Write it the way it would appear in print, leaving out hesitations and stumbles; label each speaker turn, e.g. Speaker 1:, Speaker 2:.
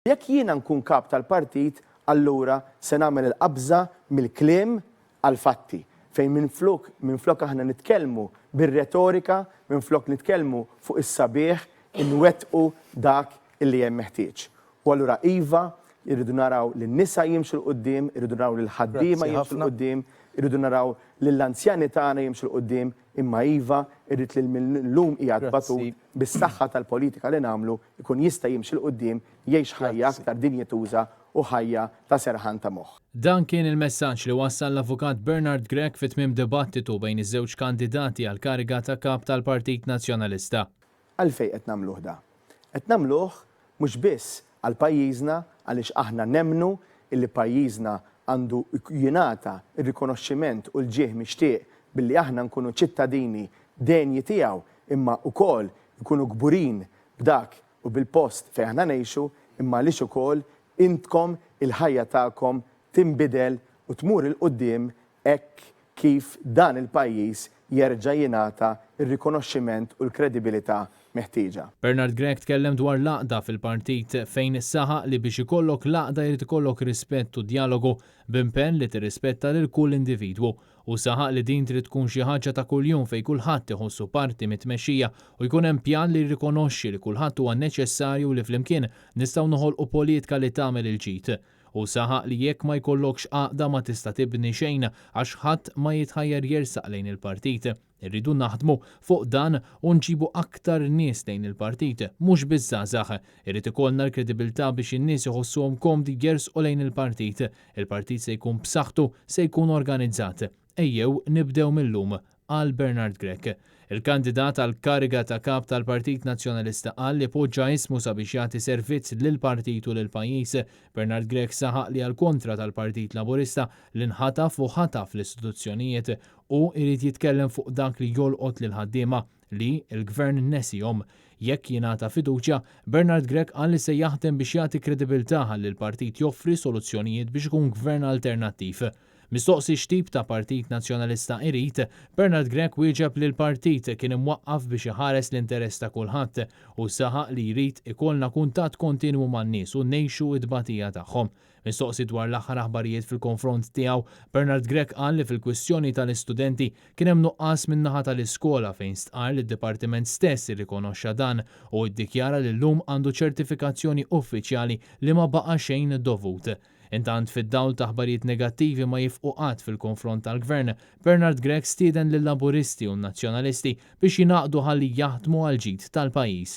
Speaker 1: Jekk jiena nkun kap tal-partit allura se nagħmel il-qabża mill-kliem għall-fatti, fejn minflok minflok aħna nitkellmu bir-retorika, minflok nitkellmu fuq is-sabiħ, inwettqu dak illi hemm meħtieġ. U allura iva, irridu naraw li n-nisa jimxu 'l quddiem, irridu naraw li l-ħaddiema
Speaker 2: Grazzi
Speaker 1: jimxu 'l
Speaker 2: ħafna.
Speaker 1: quddiem, irridu naraw lill-anzjani tagħna jimxu 'l quddiem, imma iva, irrid lil min illum qiegħed
Speaker 2: Grazzi.
Speaker 1: batut bis-saħħa tal-politika li nagħmlu jkun jista' jimxi 'l quddiem, jgħix ħajja
Speaker 2: Grazzi.
Speaker 1: aktar dinjituża u ħajja ta' serħan ta' moħħ.
Speaker 3: Dan kien il-messaġġ li wassal l-Avukat Bernard Grech fi tmiem dibattitu bejn iż-żewġ kandidati għall-kariga ta' Kap tal-Partit Nazzjonalista.
Speaker 1: Għalfejn qed nagħmluh da? Qed nagħmluh mhux biss għal pajjiżna għaliex aħna nemmnu illi pajjiżna għandu jingħata r-rikonoxximent u l-ġieħ mixtieq billi aħna nkunu ċittadini denji tiegħu imma wkoll nkunu kburin b'dak u bil-post fejn aħna ngħixu imma għaliex ukoll intkom il-ħajja tagħkom tinbidel u tmur 'il quddiem hekk kif dan il-pajjiż jerġa' jingħata r-rikonoxximent u l-kredibilità meħtieġa.
Speaker 3: Bernard Grech tkellem dwar l-għaqda fil-partit fejn saħaq li biex ikollok l-għaqda jrid ikollok rispett u djalogu b'impenn li tirrispetta lil kull individwu. Hu saħaq li din trid tkun xi ħaġa ta' kuljum fejn kulħadd iħossu parti mit-tmexxija u jkun hemm pjan li jirrikonoxxi li kulħadd huwa neċessarju u li flimkien nistgħu noħolqu politka li tagħmel il-ġid. Hu saħaq li jekk ma jkollokx għaqda ma tista' tibni xejn għax ħadd ma jitħajjar jersaq lejn il-partit. Irridu naħdmu fuq dan u nġibu aktar nies lejn il-partit, mhux biss żgħażagħ. Irid ikollna l-kredibilità biex in-nies iħossuhom komdi jersqu lejn il-partit. Il-partit se jkun b'saħħtu, se jkun organizzat. Ejjew nibdew mil-lum, qal Bernard Grech. Il-kandidat għall-kariga ta' Kap tal-Partit Nazzjonalista qal li poġġa ismu sabiex jagħti servizz lill-partit u lill-pajjiż. Bernard Grech saħaq li għall-kontra tal-Partit Laburista li nħataf u ħataf l-istituzzjonijiet, hu jrid jitkellem fuq dak li jolqot lill-ħaddiema li l-Gvern nesihom. Jekk jingħata fiduċja, Bernard Grech qal li se jaħdem biex jagħti kredibilità ħalli l-partit joffri soluzzjonijiet biex ikun Gvern alternattiv. Mistoqsi x'tip ta' Partit Nazzjonalista irid, Bernard Grech wieġeb li l-partit kien imwaqqaf biex iħares l-interess ta' kulħadd u saħaq li jrid ikollna kuntatt kontinwu man-nies u ngħixu t-tbatija tagħhom. Mistoqsi dwar l-aħħar aħbarijiet fil-konfront tiegħu, Bernard Grech qal li fil-kwistjoni tal-istudenti kien hemm nuqqas min-naħa tal-iskola fejn stqarr li d-dipartiment stess irrikonoxxa dan u iddikjara li llum għandu ċertifikazzjoni uffiċjali li ma baqa' xejn dovut. Intant, fid-dawl ta' aħbarijiet negattivi ma jifqu qatt fil-konfront tal-Gvern, Bernard Grech stieden lil-Laburisti u n-Nazzjonalisti biex jingħaqdu ħalli jaħdmu għall-ġid tal-pajjiż.